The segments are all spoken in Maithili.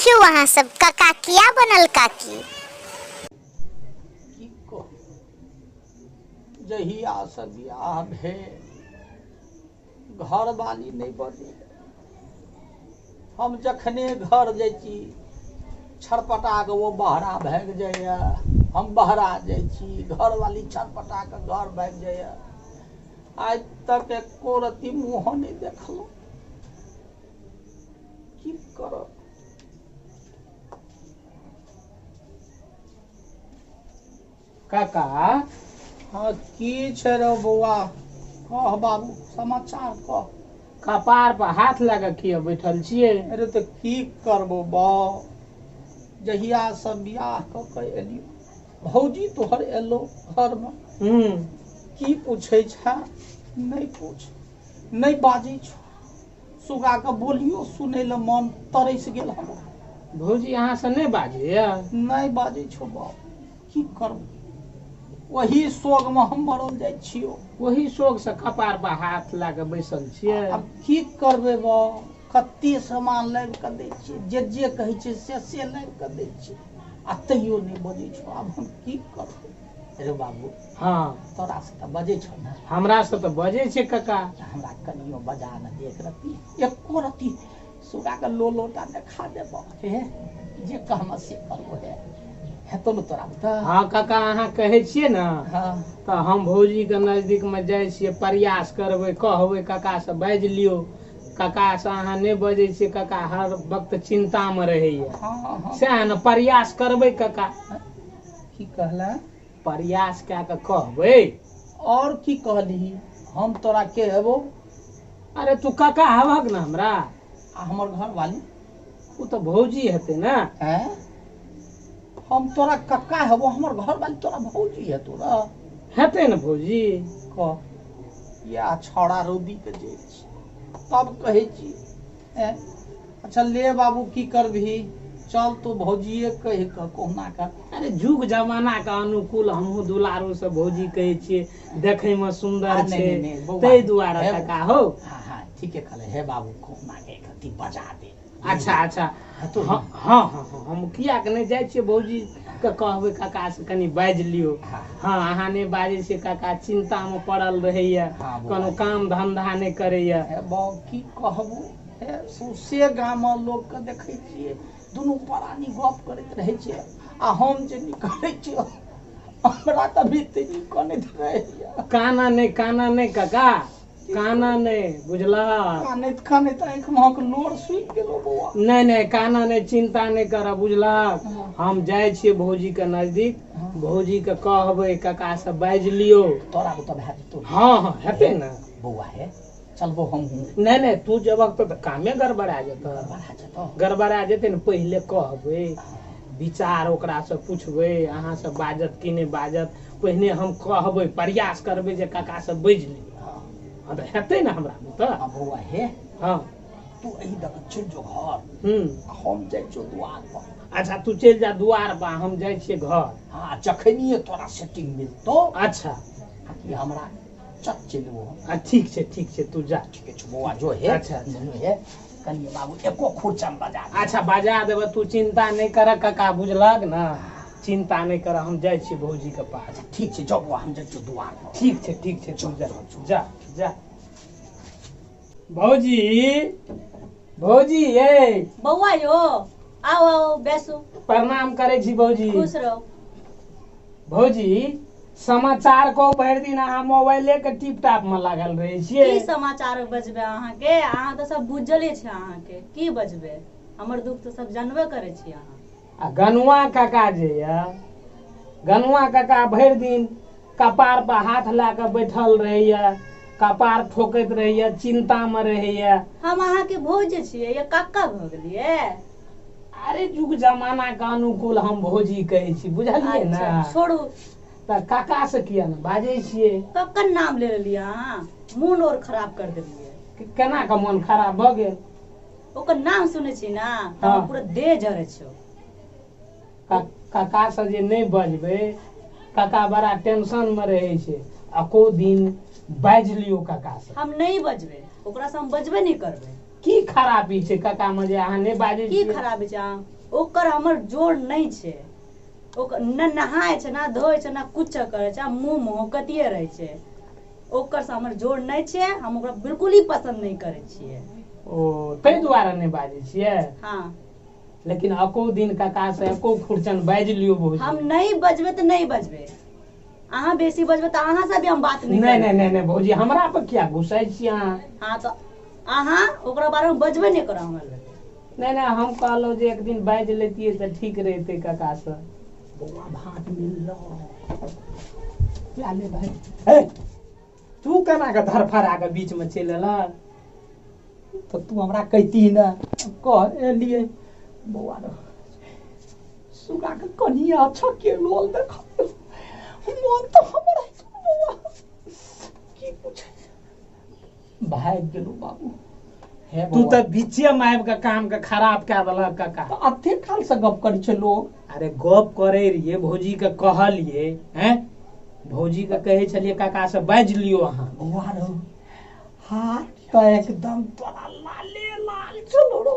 देखियौ अहाँ सब काका किया बनल काकी। की कहू, जहियासँ बियाह भेल घरवाली नहि बजैए। हम जखने घर जाइ छी छरपटा कऽ ओ बहरा भागि जाइए, हम बहरा जाइ छी घरवाली छरपटा कऽ घर भागि जाइए। आइ तक एको रत्ती मुँहो नहि देखलहुँ। की करब? काका। हँ, की छै रौ बौआ? कह बाबू, समाचार कह। कपार पर हाथ लए कऽ किया बैठल छियै? अरे तऽ की करबो बाउ, जहियासँ बियाह कऽ के एलियो, भौजी तोहर एलो घरमे, की पूछै छै? नहि पूछ, नहि बाजै छौ। सुगाके बोलियो सुनै लए मन तरसि गेल हमर। भौजी अहाँसँ नहि बाजैया? नहि बाजै छौ बाउ, की करब, ओही शोगमे हम मरल जाइ छियौ। ओही शोगसँ कपार पर हाथ लए कऽ बैसल छियै? आब की करबै बाउ, कते सामान लाबि कऽ दै छियै, जे जे कहै छै से से लाबि कऽ दै छियै, आ तैयो नहि बजै छौ। आब हम की करबै रे बाबू? हँ। तोरा से तऽ बजै छौ ने? हमरा से तऽ बजै छै काका। हमरा कनियो बजा ने दे, एक रत्ती, एको रत्ती सुगाके लोलोटा देखा देबो। हे, जे कहबऽ से करबो। हे, हेतौ ने तोरा बुते? हँ काका, अहाँ कहै छियै ने। हँ। तऽ हम भौजीके नजदीकमे जाइ छियै, प्रयास करबै, कहबै काकासँ बाजि लियौ। काकासँ अहाँ नहि बजै छियै, काका हर वक्त चिन्तामे रहैया। हँ हँ। सएह ने, प्रयास करबै काका। की कहला? प्रयास कए कऽ कहबै। और की कहलिही? हम तोरा के हेबो? अरे तू काका हेबहक ने हमरा। आ हमर घरवाली? ओ तऽ भौजी हेतै ने। हैं, हम तोरा कक्का हेबो, हमर घरवाली तोरा भौजी हेतौ ने? हेतै ने भौजी। कह, या छौड़ा रौदी के जे छी तब कहै छी। हैं, अच्छा ले बाबू, की करबिही, चल तू भौजिए कहि कऽ कहुना कऽ। अरे जुग जमाना के अनुकूल हमहूँ दुलारू से भौजी कहै छियै, देखैमे आ सुन्दर नहि छै नहि नहि बौआ, ताहि दुआरे हे काका हौ। हँ हँ, ठीके कहले। हे बाबू, कहुना के एक रत्ती बजा दे। अच्छा अच्छा। हेतौ हँ ने? हँ हँ हँ, हम कियाक नहि जाइ छियै, भौजी के कहबै काका से कनि बाजि लियौ। हँ। हँ, अहाँ नहि बाजै छियै, काका चिन्तामे पड़ल रहैया। हँ बौआ। कोनो काम धन्धा नहि करैया। हे बाउ, की कहबू, हे सौंसे गाममे लोकके देखै छियै दुनू प्राणी गप करैत रहै छै, आ हम जे निकलै छियै हमरा तऽ भीतरी कनैत रहैया। काना नहि, काना नहि काका, काना नहि, बुझलह? कानैत कानैत आँखि महक लोर सुखि गेलो बौआ। नहि नहि, काना नहि, चिन्ता नहि करब, बुझलक? हँ। हम जाइ छियै भौजीके नजदीक। हँ। भौजीके कहबै काका से बाजि लियौ। तोरा ओतऽ भए जेतौ? हँ हँ, हेतै ने। बौआ हे, चलबो हमहूँ? नहि नहि, तू जेबक तऽ कामे गड़बड़ा जेतऽ। गड़बड़ा जेतौ। गड़बड़ा जेतै ने। पहिले कहबै, विचार ओकरासँ पुछबै, अहाँसँ बाजत कि नहि बाजत। पहिने हम कहबै, प्रयास करबै जे काकासँ बाजि लियौ। हँ। हँ, तऽ हेतै ने हमरा तऽ। हँ बौआ हे। हँ। तू एहि दऽ कऽ चलि जो घर, आ हम जाइ छियौ दुआर पर। अच्छा, तू चलि जा दुआर पर, हम जाइ छियै घर। हँ, जखनिए तोरा सेटिंग मिलतौ अच्छा। आ कि हमरा चट चलि एबो हम। आ ठीक छै, ठीक छै, तू जा। ठीके छौ बौआ, जो हे। अच्छा, अच्छा। नुनू हे, कनिए बाबू एको खुरचन बजा दे। अच्छा, बजा देबै, तू चिन्ता नहि कर काका, बुझलक ने? चिन्ता नहि कर, हम जाइ छियै भौजीके पास। अच्छा, ठीक छै, जाउ बौआ, हम जाइ छियौ दुआर पर। ठीक छै, ठीक छै, तू जा जा जा। भौजी, भौजी ये। बौआ यौ, आउ आउ, बैसू। प्रणाम करै छी भौजी। खुश रहू। भौजी, समाचार कहू, भरि दिन अहाँ मोबाइले के टिप टाप में लागल रहै छियै। की समाचार बजबै अहाँके? अहाँ तऽ सब बुझले छै, अहाँके की बजबै? हमर दुख तऽ सब जानबे करै छी अहाँ। आ गनुआ काका जे यऽ, गनुआ काका भरि दिन कपार पर हाथ लए कऽ बैठल रहैया, कपार ठोकैत रहैया, चिन्ता मे रहैया। हम अहाँके भौज छियै या काका भऽ गेलियै? अरे युग जमाना के अनुकूल हम भौजी कहै छी, बुझलियै ने? अच्छा, छोड़ू। तऽ काका से किया ने बाजै छियै? ककर नाम ले लेलियै अहाँ? मोन और खराब कर देलियै। केना कऽ मन खराब भऽ गेल? ओकर नाम सुनै छी ने तऽ हँ। हमर पूरा देह जरै छौ। काका से जे नहि बजबै, काका बड़ा टेंशन मे रहै छै। एको दिन बाजि लियौ काका से। हम नहि बजबै ओकरासँ, हम बजबे नहि करबै। की खराबी छै काका मे जे अहाँ नहि बाजै की छियै? खराबी छै अहाँ ओकर हमर जोड़ नहि छै। ओकर न नहाय छै, ना धोइ छै, ना कुछ करै छै, आ मुँह महकतिये रहै छै। ओकर से हमर जोड़ नहि छै, हम ओकरा बिल्कुल ही पसन्द नहि करै छियै। ओ ताहि दुआरे नहि बाजै छियै? हाँ। लेकिन एको दिन काका से एको खुरचन बाजि लियौ भौजी। हम नहीं बजबे तऽ नहीं बजबे, अहाँ बेसी बजबे तऽ अहाँ से भी हम बात नहीं नहीं नहीं नहीं नहीं भौजी, हमरा पर किया घुसै छी अहाँ? हाँ तो अहाँ ओकरा बारे में बजबे नहीं करो हमरा लगे। नहीं नहीं, हम कहलहुँ जे एक दिन बाजि लेतियै तऽ ठीक रहितै काका से। बौआ भात मिललो ले भाई। हे तू केना के धरफड़ा के बीच में चलि एलह? तो तू हमरा कहती ने, कह एलियै बौआ रे, सुगा के कनिया छके लोल देख मन तो हमर बौआ की पूछे भागि गेलौ बाबू। हे तू तऽ बीचे में आबि के काम के खराब कए देलक काका। तऽ अते काल से गप करै छै लोग। अरे गप करे रहियै, भौजी के कहलियै, हैं भौजी के कहै छलियै काका से बाजि लियौ अहाँ। बौआ रो हाथ तऽ एकदम तोरा लाले लाल छलो रो।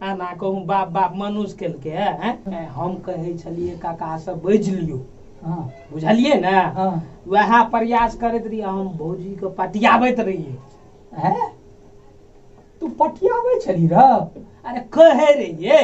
आना कहूँ बाप बाप मनुष्य केलकै हैं। हम कहै छलियै काका से बाजि लियौ। हाँ बुझलियै ने? हाँ। वएह प्रयास करैत रहियै हम, भौजी के पटियाबैत रहियै। हैं तू पटियाबै छली र? अरे कहै रहियै।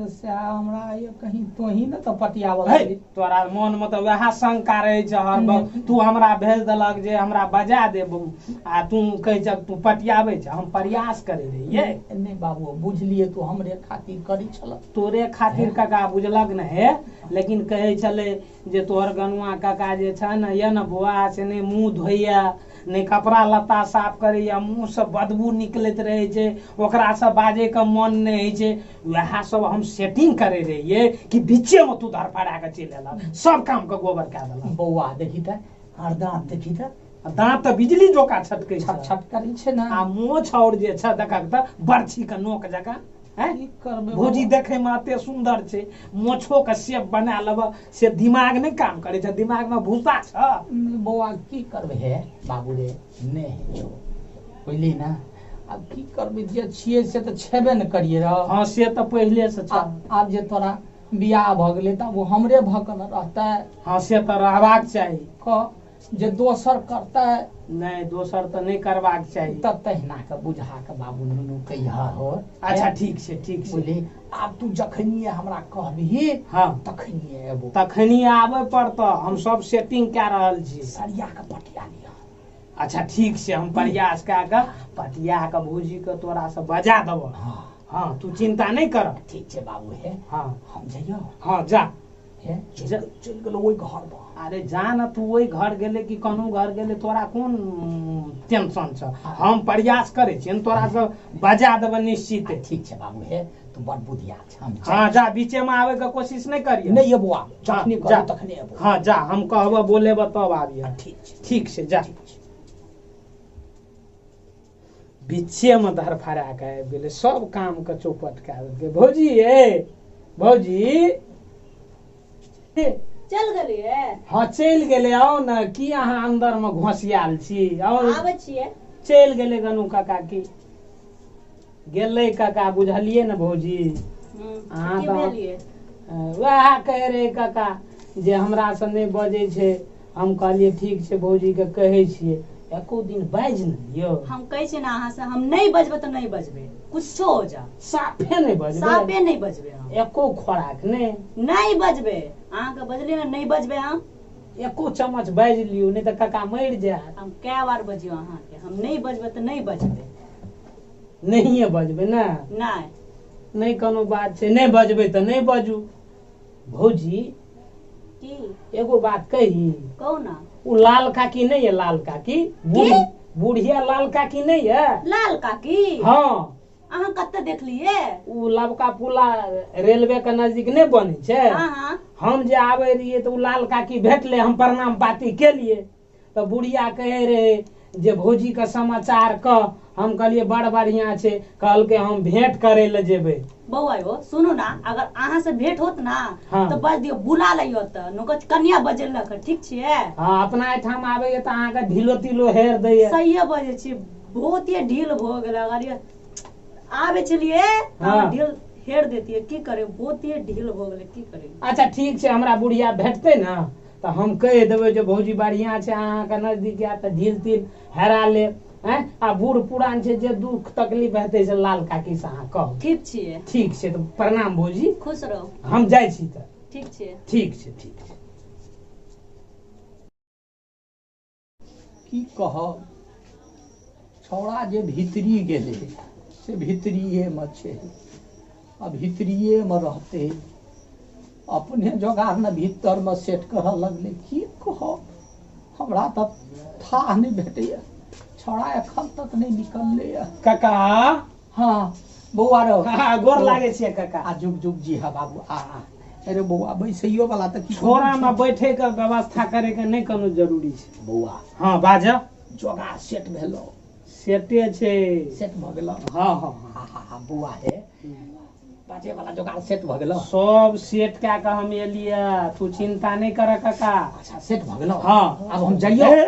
से हमरा ये कहीं तोही ने तऽ पटियाबऽ हे लगली। तोरा मन में तऽ वएह शंका रहै छै हर वक्त। तू हमरा भेज देलक जे हमरा बजा दे बहू, आ तू कहै छक तू पटियाबै छ। हम प्रयास करै रहियै। नहीं बाबू, बुझलियै तू हमरे खातिर करै छल। तोरे खातिर काका बुझलक ने हे, लेकिन कहै छलै जे तोहर गनुआ काका जे छै ने ये ने बौआ, से नहि मुँह धोइया, नहि कपड़ा लत्ता साफ करैया, मुँह से बदबू निकलैत रहै छै, ओकरा से बाजै के मन नहि होइ छै। वएह सब हम सेटिंग करे रहियै कि बीचे में तू धरफड़ा के चलि एलह, सब काम के गोबर कए देलह। बौआ देखी तऽ हर दाँत देखी तऽ, दाँत तऽ बिजली जोका छटकै छट छट करै छै ने। आ मोछ और जे छै देखक तऽ बरछी के नोक जकाँ। हैं की करबै भौजी देखे में एते सुंदर छै, मोछो के शेप बना लेब से दिमाग नहि काम करै छै, दिमाग में भूसा छै। बौआ की करबै हे बाबू रे, नहि छौ बुझली ने। आब की करबै, जे छियै से तऽ छेबे ने करियै रह। हाँ से तऽ पहिले से छै। आब जे तोरा बियाह भऽ गेलै तऽ आब ओ हमरे भऽ कऽ ने रहतै। हाँ से तऽ रहबाक चाही। कह जे दोसर करतै। नहि दोसर तऽ नहि करबाक चाही। तऽ तहिना के बुझा के बाबू नुनू कहिया हो। अच्छा ठीक छै ठीक छै। बुझली आब तू जखनिये हमरा कहबिही हाँ तखनिये एबो। तखनिये आबे पड़तऽ, हम सब सेटिंग कए रहल छी। सरिया के पटिया लिअ। अच्छा ठीक छै, हम प्रयास कए कऽ पटिया के भौजी के तोरा से बजा देबऽ। हाँ हाँ तू चिंता नहि कर। ठीक छै बाबू हे। हाँ हम जइयो। हाँ जा। हे चलि गेलौ ओहि घर पर। अरे जा न, तू ओहि घर गेले कि कोनो घर गेले, तोरा कोन टेंशन छ? हम प्रयास करै छियै ने, तोरा से बजा देबै निश्चित। ठीक छै बाबू हे, तू बड़ बुधिया छ। हम हाँ जा, बीचे में आबे के कोशिश नहि करियै। नहि एबो आब, जखने जा। कहबो तखने एबो। हाँ जा, हम कहबो बोलेबो तब आबिहे। ठीक छै ठीक छै जा। बीचे में धरफड़ा के आबि गेलै, सब काम के चौपट कए देलकै। भौजी ए भौजी चल गेलियै? हाँ चलि गेलै। आउ ने, की अहाँ अंदर में घोसियाल छी? आउ। आबै छियै। चलि गेलै गनू काका की गेलै काका, बुझलियै ने भौजी? अहाँ की तऽ भेलियै? वएह कहै रहै काका जे हमरा से नहि बजै छै। हम कहलियै ठीक छै भौजी के कहै छियै, एको दिन बाजि ने लियौ। हम कहै छियै ने अहाँ से, हम नहि बजबै तऽ नहि बजबै, कुछो हो जा। साफे नहि बजबै? साफे नहि बजबै हम। एको खोराक नहि? नहि बजबै, अहाँके बजलियै ने, नहि बजबै हम। एको चम्मच बाजि लियौ, नहि तऽ काका मरि जायत। हम कए बार बजियौ अहाँके, हम नहि बजबै तऽ नहि बजबै। नहिये बजबै ने? नहि। नहि कोनो बात छै, नहि बजबै तऽ नहि बजू। भौजी की एगो बात कही? कहू ना। ओ लाल काकी नहीं है? लाल काकी बुढ़िया लाल काकी नहीं है? लाल काकी? हाँ। अहाँ कतऽ देखलियै? ओ लबका पुला रेलवे के नजदीक नहि बनै छै? हाँ हाँ। हम जे आबै रहियै तऽ ओ लाल काकी भेटलै, हम प्रणाम पाती केलियै तऽ बुढ़िया कहै रहे जे भौजी के समाचार कह। हम कहलियै बड़ बढ़िया छै। कहलकै हम भेंट करै लए जेबै। बौआ यौ सुनू ना, अगर अहाँ से भेंट होत ना हाँ। तऽ बज दियौ, बुला लइयौ तऽ नुकच कनिया बजेलक, ठीक छियै? हाँ अपना एहिठाम आबैया तऽ अहाँके ढीलो तीलो हेर दैया। सहिए बजै छी, बहुत ही ढील भऽ गेल। अगर ये आबै छलियै हाँ। ढील फेर देतियै की करे बहुते ढील भऽ गेलै की करे। अच्छा ठीक छै, हमरा बुढ़िया भेटतै ने तऽ हम कहि देबै जे भौजी बढ़िआँ छै, अहाँके नजदीक आयत तऽ ढील तिल हेरा लेब। आँय, आ बूढ़ पुरान छै, जे दुख तकलीफ हेतै से लाल काकी से अहाँ कहू। ठीक छियै। ठीक छै, तऽ प्रणाम भौजी। खुश रहू। हम जाइ छी तऽ। ठीक छै। ठीक छै, ठीक छै। की कहब, छौड़ा जे भीतरी गेलै से भीतरिएमे छै आ भीतरिएमे रहतै। अपने जोगार ने भीतरमे सेट करऽ लगलै। की कहब, हमरा तऽ थाह नहि भेटैए, छौड़ा एखन तक नहि निकललैए। काका। हाँ बौआ रौ। हाँ, गोर लागै छियै काका। आ जुग जुग जी। हा बाबू, आ आ। अरे बौआ, बैसैयो वाला तऽ की छोरा में बैठे के व्यवस्था करे के नहि कोनो जरूरी छै बौआ। हाँ बाज। जोगार सेट भेलो? सेटे छै। सेट भऽ गेलो? हाँ हाँ हाँ। हा हा हा बौआ हे, बाजे वाला जोगार सेट भऽ गेलो? सब सेट कए के हम एलियै, तू चिंता नहि कर काका। अच्छा, सेट भऽ गेलो? हाँ। आब हम जाइयो? ए,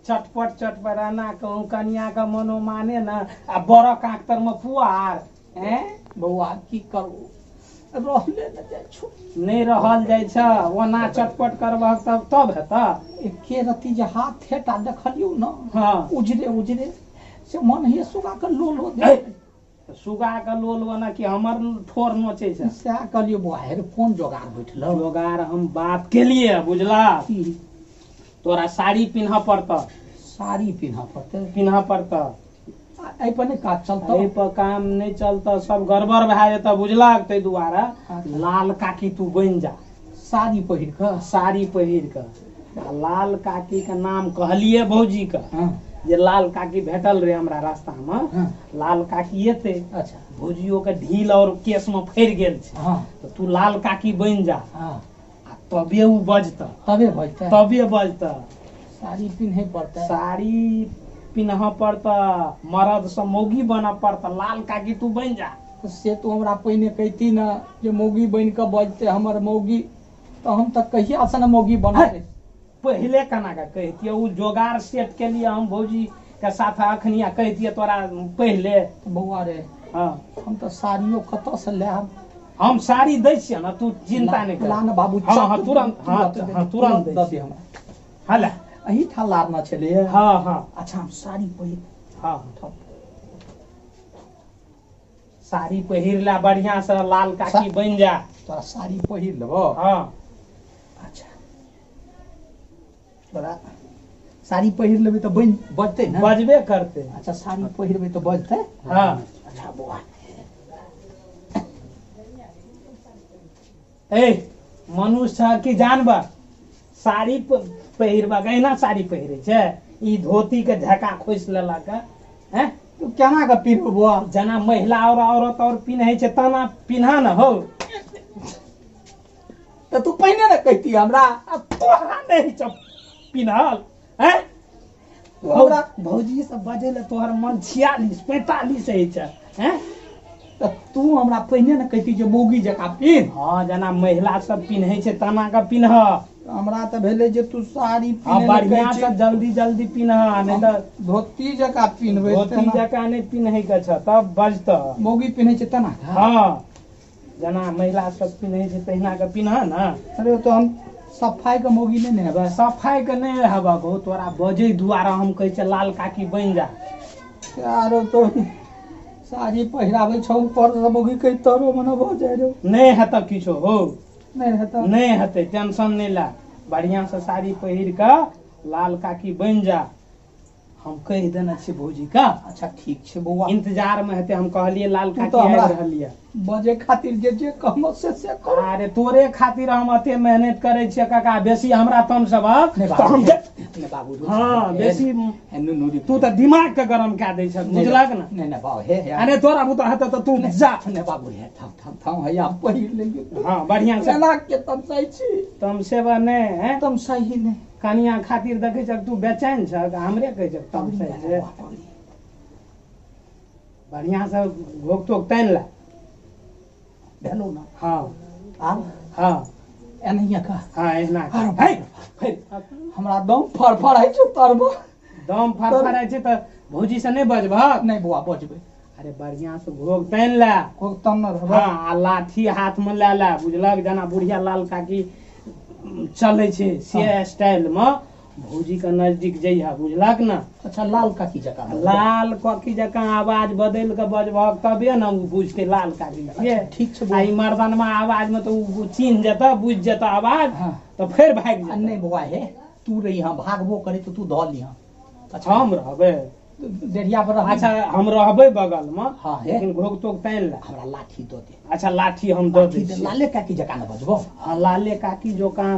चटपट चटपट एना कहूँ कनिया के मनो माने न आ बड़क आँख तर में पुआर। हैं बौआ, की करू, रहले ने जाइ छौ। नहि रहल जाइ छ, ओना चटपट करबह तब तब हेतऽ। एके रत्ती जे हाथे टा देखलियौ ने, हाँ उजरे उजरे से मन होइए सुगा के लोलो दे। सुगा के लोल ओना कि हमर ठोर नोचै छै? सएह कहलियौ बौआ। हे रे, कोन जोगार बैठलौ? जोगार हम बात केलिए बुझला, की? तोरा साड़ी पिन्हऽ पड़तऽ। साड़ी पिन्हऽ पड़तै? पिन्हऽ पड़तऽ। आ एहि पर नहि काज चलतौ? एहि पर काम नहि चलतऽ, सब गड़बड़ भए जेतऽ बुझलक, ताहि दुआरे लाल काकी तू बनि जा। साड़ी पहिर कऽ? साड़ी पहिर कऽ। आ लाल काकी के नाम कहलिए भौजी के जे लाल काकी भेटल रहे हमरा रास्ता में, लाल काकी एतै। भौजियो के ढील और केस में फड़ि गेल छै। तऽ तू लाल काकी बनि जा आ तबे उ बजतऽ। तबे बजतै? तबे बजतऽ। साड़ी पिन्है पड़तै? साड़ी पिन्हऽ पड़तऽ, मरद से मौगी बनऽ पड़तऽ, लाल काकी तू बनि जा। तऽ से तू हमरा पहिने कहिती ने जे मौगी बनि कऽ बजतै हमर मौगी, तऽ हम तऽ कहिया से ने मौगी बनल। पहिले केना के कहितियै? उ जोगार सेट के लिए हम भौजी के साथ अखनी आ कहितियै तोरा पहिले? तऽ बौआ रे, हम तऽ साड़ियो कतऽ से लायब? हम साड़ी दै छियै ने, तू चिंता नहि कर। ला ने बाबू। हाँ हाँ, तुरंत, हाँ हाँ, तुरंत दै दऽ छियै। दे हमरा। हाँ ले। एहिठाम लारना छलैए? हाँ हाँ। अच्छा, हम साड़ी पहिर साड़ी पहिर ले बढ़िया से, लाल काकी बनि जा। तोरा साड़ी पहिर लेबो। हाँ। अच्छा, तोरा साड़ी पहिर लेबै तऽ बनि बजतै ने? बजबे करतै। अच्छा, साड़ी पहिरबै तऽ बजतै? हाँ। अच्छा बौआ। ए मनुष्य छ कि जानवर? साड़ी पहिरबक एहिना साड़ी पहिरे छै? ई धोती के झका खोसि लेलक हैं। तू केना कऽ पिन्हबो बौआ? जेना महिला और औरत और पिन्है छै तना पिन्हा न हो। तऽ तू पहिने ने कहिती हमरा। आ तोहरा नहि छौ पिन्हल हैं? तू हमरा भौजी सब बजै ले तोहर मन 46 45 होइ छै हैं? तऽ तू हमरा पहिने ने कहिती जे मौगी जकाँ पिन्ह। हाँ, जेना महिला सब पिन्है छै तना के पिन्ह। हमरा तऽ भेलै जे तू साड़ी हाँ पिन्है लए बढ़िया कहै से छी। जल्दी जल्दी पिन्ह, नहीं तऽ धोती जकाँ पिन्हबै। धोती तेना जकाँ नहि पिन्है के छ, तब बजतऽ। मौगी पिन्है छै तेना कऽ? हाँ, जेना महिला सब पिन्है छै तहिना के पिन्ह ने। अरे, तऽ हम सफाई के मौगी नहि ने हेबै। सफाई के नहि हेबक हो, तोरा बजै दुआरे हम कहै छियै लाल काकी बनि जा। आरो तो साड़ी पहिराबै छौ, ऊपर से मौगी कहि तोरो मने भऽ जाइ रौ। नहि हेतऽ किछो हो। नहि हेतऽ? नहि हेतै, टेंशन नहि ला, बढ़िया से साड़ी पहिर कऽ लाल काकी बनि जा। हम कहि देने छियै भौजी का। अच्छा, ठीक छै बौआ। इंतजार में हेतै, हम कहलियै लाल तू काकी तऽ हमरा आबि रहल यऽ। बजै खातिर जे जे कहबो से से कर। अरे, तोरे खातिर हम एते मेहनत करै छियै काका, बेसी हमरा तम सबक नहि तऽ हम बाबू, नहि बाबू। हाँ, बेसी हे नुनू रे। तू तऽ दिमाग के गरम कए दै छ, बुझलक ने? नहि नहि बाबू, हे हे। अरे, तोरा बुता हेतौ तऽ तू जा। नहि बाबू, हे, थाम थाम थाम, हैया पहिर लेलियै। हाँ, बढ़िया से। केना के तमसाइ छी? तमसेबा नहि हैं? तमसाइ ही नहि। कनिया खातिर देखै छ तू बेचैन छ, हमरे कहै छ तमसै छै? बढ़िया से घोक तोक तानि ला। भेलौ ने? हाँ। आब हाँ। एनाहिए कह? हाँ, एहिना कर। अरे हे, फेर हमरा दम फड़फड़ाइ छौ तरमे। दम फड़फड़ाइ छै तऽ भौजी से नहि बजबहक? नहि बौआ, बजबै। अरे बढ़िया से घोघ तानि ले। घोघ तानने रहबै। हाँ, आ लाठी हाथ में ले ले, बुझलक? जेना बुढ़िया लाल काकी चलै छै से स्टाइल में भौजी के नजदीक जइहा, बुझलक ना? अच्छा, लाल काकी जकाँ। लाल काकी जकाँ आवाज बदलि के बजबहक तबे ने ओ बुझतै लाल काकी छियै। ठीक छै। आ ई मर्दनमा आवाज में तऽ ओ चिन्ह जेतऽ, बुझि जेतऽ आवाज, हाँ। तऽ फेर भागि जेतऽ। नहि बौआ हे, तू रहिहँ, भागबो करे तऽ तू धऽ लिहँ। अच्छा, हम रहबै डेढ़िया पर। अच्छा, हम रहबै बगल में। हाँ, हे। लेकिन घोघ तोघ तानि ले। हमरा लाठी दऽ दे। अच्छा, लाठी हम दऽ दै छी। लाले काकी जकाँ ने बजबो? हाँ, लाले काकी जकाँ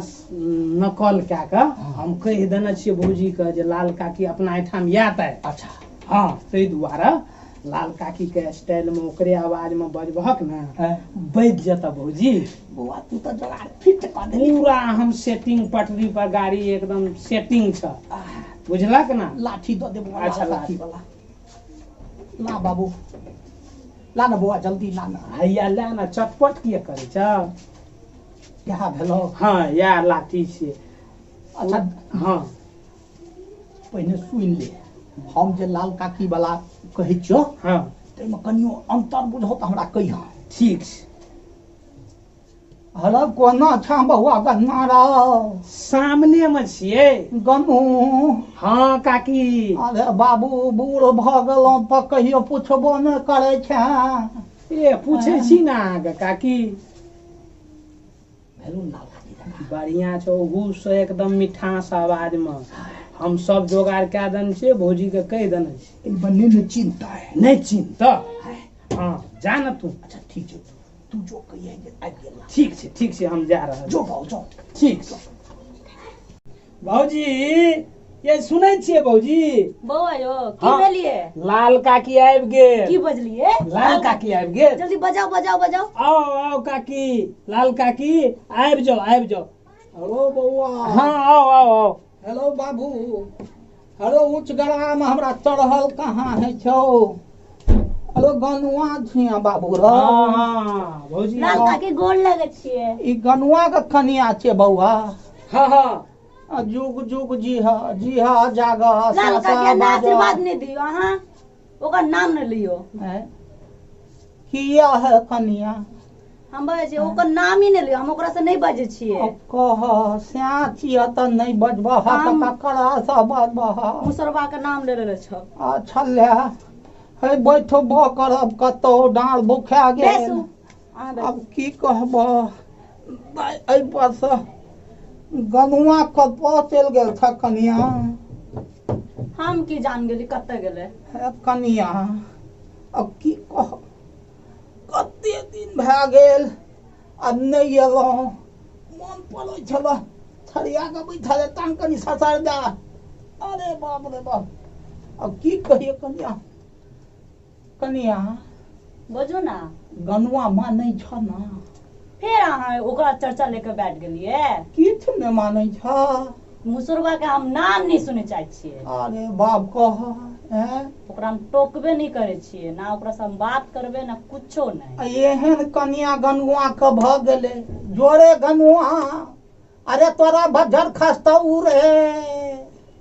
नकल कए कऽ हम कहि देने छियै भौजीके जे लाल काकी अपना एहिठाम आयत आइ। अच्छा। हाँ, ताहि दुआरे लाल काकीके स्टाइलमे ओकरे आवाजमे बजबहक ने, बजि जेतऽ भौजी। बौआ, तू तऽ जोगाड़ फिट कऽ देली। पूरा हम सेटिंग, पटरी पर गाड़ी एकदम सेटिंग छ, बुझलक ना? लाठी दऽ दे बौआ। अच्छा, लाल काकी वाला ला बाबू, ला ना बौआ, जल्दी ला ना। हैया ला ना, चटपट किया करै छ? इएह भेलौ? हाँ, इएह लाठी छियै। अच्छा। हाँ। पहिने सुनि ले, हम जे लाल काकी वाला कहै छियौ, हाँ, ताहिमे कनियो अन्तर बुझौ तऽ हमरा कहिहँ। ठीक छै। हेलो, कोना छह बौआ गन्ना रौ? सामने मे छियै। गनू। हाँ काकी। अरे बाबू, बूढ़ भऽ गेलहुँ तऽ कहियो पुछबो नहि करै छै। ए, पूछै छी ने अहाँके काकी। भेलौ लाल काकी जकाँ? बढ़िया छै, ओहू से एकदम मिठास आवाज मे हम सब जोगाड़ कए देने छियै, भौजी के कहि देने छियै। एहिमे नहि ने चिन्ता है? नहि चिन्ता। हाँ, जा ने तू। अच्छा, ठीक छै, तू जो, कहिए जे आबि गेल। ठीक छै, ठीक छै, हम जा रहल। जो बाबू, जो। ठीक छै। भौजी, ये सुनै छियै भौजी? बौआ यौ, की हाँ। भेलियै? लाल काकी आबि गेल। की बजलियै? लाल काकी आबि गेल। जल्दी बजाओ, बजाओ, बजाओ। आउ, आउ काकी, लाल काकी आबि जाउ, आबि जाउ। हेलो बौआ। हाँ, आउ, आउ, आउ। हेलो बाबू, हेलो, ऊँच गरामे हमरा चढ़ल कहाँ है छौ? हेलो, गनुआ छिया बाबू रौ? हाँ हाँ भौजी। लाल काकी, गोर लगै छियै। ई गनुआ के कनिया छै बौआ? हाँ हाँ। आ जुग जुग जी हा, जी हा, जाग। लाल काकी, ना आशीर्वाद नहि दियौ अहाँ, ओकर नाम नहि लियौ। किया है कनिया? हम बजै छियै, ओकर नाम ही नहि लियौ, हम ओकरा से नहि बजै छियै। अब कह, स्या छिय तऽ नहि बजबह तऽ ककरा से बजबह? मुसरबा के नाम ले लेले छौ। अच्छा, ले हे, बैठबो करब कतौ, डाँड़ दुखा गेल। बैसू अहाँ, बैसू। अब की कहबह, एहि पर से गनुआ कतऽ चलि गेल छ कनिया? हम की जान गेली कतऽ गेलै। हे कनिया, अब की कह, कते दिन भए गेल आ नहि एलहुँ, मन पड़ै छल थरिया के बैठल तहन कनि ससर दे। अरे बाप रे बाप, अब की कहिए कनिया, कनिया। बजू ना। गनुआ मानै छ ना? फेर अहाँ ओकरा चर्चा लेके बैठ गेलियै। किछु नहि मानै छ। मुसरबा के हम नाम नहि सुनै चाहै छियै। अरे बाप, कह हैं? ओकरा हम टोकबे नहि करै छियै ना, ओकरा से हम बात करबै ना, कुछो नहि। एहन कनिया गनुआ के भऽ गेलै। जोरे गनुआ, अरे तोरा बज्जर खसतौ रे।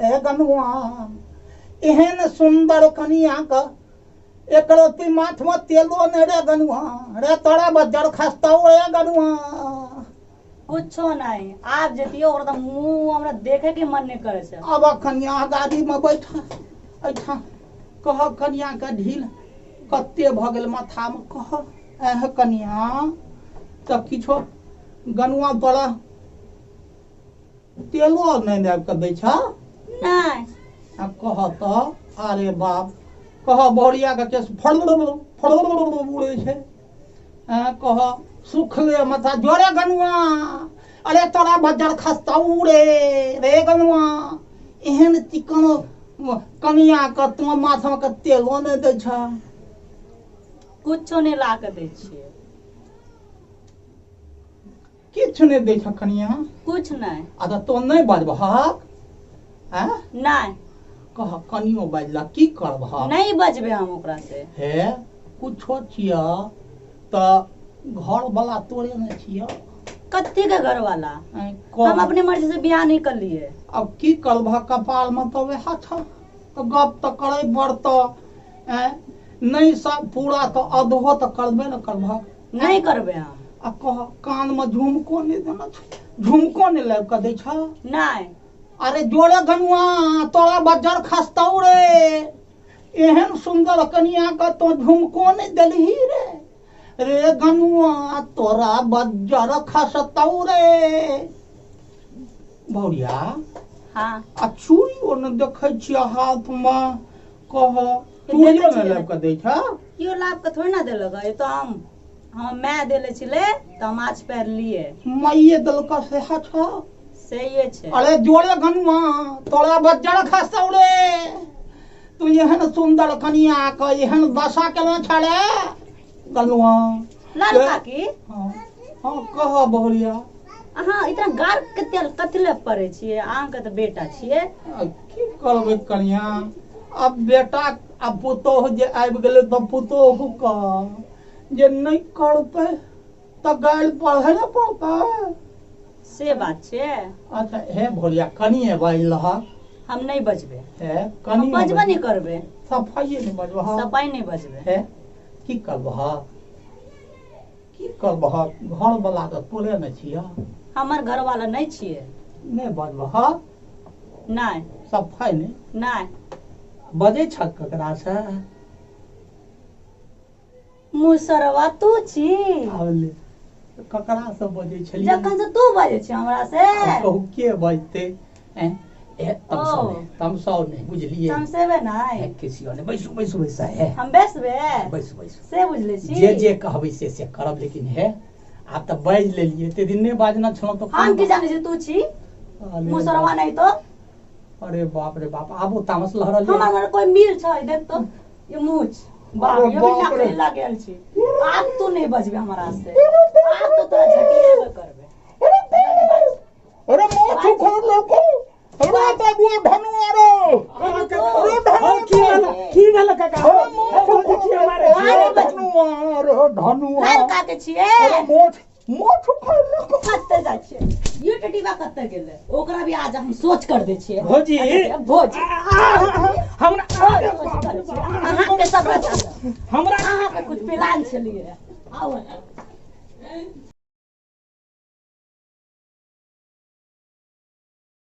ए गनुआ, एहन सुन्दर कनिया के एकरो ती माथ में तेलो नहि रे गनुआ, रे तोरा बज्जर खसतौ रे गनुआ। कुछो नहीं, आब जतियो ओकरा तऽ मुँह हमरा देखे के मन नहि करै छै। आब कनिया, गाड़ी में बैठ एहिठाम। कह कनिया के, ढील कते भऽ गेल माथामे, कह। एह कनिया, तऽ किछो गनुआ तोरा तेलो नहि आबि कऽ दै छ? नहि। आ कह तऽ, अरे बाप, कह, बहुरिया के केस फड़ फड़ उड़ै छै। आँ, कह, सुखले माथा जोरे गनुआ, अरे तोरा बज्जर खसतौ रे, रे गनुआ, एहन चिकन कनिया के तू माथा के तेलो नहि दै छ? कुछो नहि ला के दै छियै। किछु नहि दै छ कनिया? कुछ नहि। आ तऽ तो नहि बजबहक आँ? नहि। कह, कनियो बजला की करबहक? नहीं बजबै हम ओकरा से। हे, कुछो छिय तऽ घरवला तोरे ने छिय। कथी के घरवाला? आँय, हम कह। अपने मर्जी से बियाह नहीं कर लिए। अब की करबह, कपालमे तऽ वएह छ, तऽ गप तऽ करै पड़तऽ। आँय, नहि सब पूरा तऽ अधो तऽ करबे ने करबह। नहि करबै हम। आ कह, कानमे झुमको नहि देने छै? झुमको नहि लाबि कऽ दै छ? नहि। अरे जोरे गनुआ, तोरा बज्जर खसतौ रे। एहन सुन्दर कनिया के तो झुमको नहि देलही रे। रे गनुआ, तोरा बज्जर खसतौ रे। भौरिया। हाँ। आ चूड़ियो ने देखै छियै हाथमे, कह, चूड़ियो ने लाबि कऽ दै छ? केओ लाभ के थोड़े ना देलक। ई तो हम माय देले छलै तऽ हम आज पहिरलियै। माइये देलक सेहा छ? सहिए छै। अरे जोरे गनुआ, तोरा बज्जर खसतौ रे। तू एहन सुन्दर कनिया के एहन दशा केना छले गनुआ? लाल काकी। हाँ हाँ, कह बहुरिया। अहाँ इतना गार कते कथी लए पड़ै छियै? अहाँके तऽ बेटा छियै। आ की करबै कनिया, आब बेटा आ पुतोहु जे आबि गेलै तऽ पुतोहु के जे नहि करतै तऽ गारि पढ़े ने पड़तै। से बात छै। अच्छा हे भोलिया, कनिये बाजि लहक। हम नहि बजबै। हे हम कनिये बजबे नहि करबै। सफाइए नहि बजबह? सफाइ नहि बजबै। हे, की करबह, की करबह? घरवला तऽ तोरे ने छियह। हमर घरवाला नहि छियै। नहि बजबह? नहि। सफाइ नहि? नहि। बजै छ ककरासँ? मुसरवा तू छी। आब ले, ककरासँ बजै छलियै? जखन से तू बजै छी हमरा से। आब कहू, के बजतै? ऐं, ए तमसाउ ओ। नहि, तमसाउ नहि, बुझलियै? तमसेबे नहि। हे, किसियो नहि, बैसू बैसू बैसा। हे हम बेसबे। बैसू बैसू। से बुझले छी। जे जे कहबै से से करब, लेकिन हे आब तऽ बाजि लेलियै, एते दिन नहि बाजना छलहुँ तऽ। हम की जानै छी तू छी अरे मुसरवा। बाप। नहीं तो अरे बाप रे बाप, आबो तामस लहरल ये। हमर घर कोई मिल छै, देख तो ये मूछ बाप। अरे ये भी बाप रे। नकली लागल छी। आब तू नहीं बजबे हमरा से, आब तो तोरा झटिएबे करबे। अरे माछ उखाड़ लेलकौ, अरे बाबू धनु आरो, अरे धनु। की भेल, की भेल काका? अरे धनु अरे धनु। लाल काके छियै। अरे माछ माछ उखाड़ लेलकौ। कत्ते जाइ छियै? ये टटीबा कत्ते गेलै? ओकरा भी आज हम सोच कर दै छियै। भौजी। भोज हमरा अहाँके सब हमरा अहाँके कुछ प्लान छलियै, आउ।